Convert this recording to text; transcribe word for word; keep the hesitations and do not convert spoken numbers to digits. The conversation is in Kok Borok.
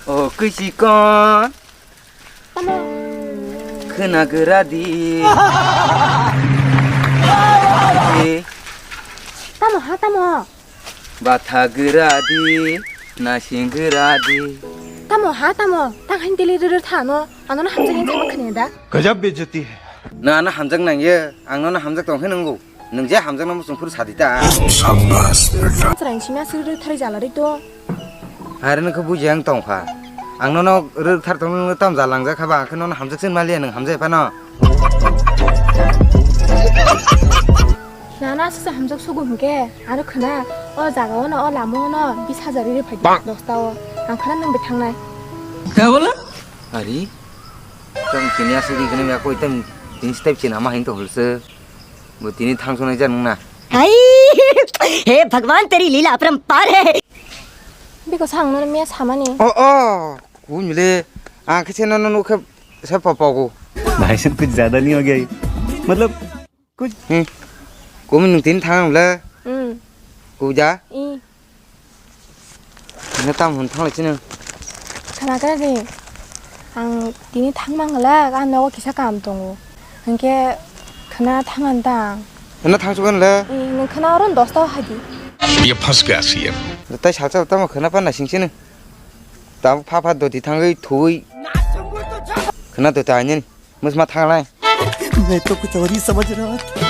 O kwisikon. Tamo? Khwna gra di. Tamo ha tamo? Batha gra di, nasing gra di. Tamo ha tamo? Tang hain tili rwrw tha no. Ano na hamjak ni sama khne da. Gajab bejati hai. Na ano hamjak nang ye. Ang no hamjak tong khe nanggo. Nwng je hamjakno muchung phuru sadi ta. Shabash, beta. Chwraini simi aswk rwthari jala ri to. Are nokhe buji ang tongkha. Ang nono rwthar tongno tam jalangjak kha ba, ang khe nono hamjak sin maliya nwng hamjai phano. Nana aswk hamjak sugo hwnkhe, aro khwna, o jaga ono, o lama ono bis hajar ri phai. Bang. Dosta o. Ang khwna nwng bwthangnai. Kya bola? Ari? Tam tini aswk ri khwna ya koi tam tini step chin ama hin to hulse. Bo tini thang sonai jan na. Hai! He Bhagwan, teri leela aparamparah hai. Biko sang no miya samani. Oh, oh, kun mile. Ang khe no no khe se papago. भाई साहब, कुछ ज्यादा नहीं हो गया ये? मतलब, कुछ Hmm. Kumi nung tini thang le. Hmm. Kuja. I. Nang tam hwn thang lai chini. Khana kara de. Ang tini thang mang la, ang nogo kisa kam tongo. Hwnkhe khana thang an tang. Khana thang sugan le. I, nwng khana oro dosta hadi. ये फंस गया CM. Tai salsa tamo khana pa na sing chini. Tam pha pha doti thangwi thui. Khana doti anyen. Musma thang lai. मैं तो कुछ और ही समझ रहा था।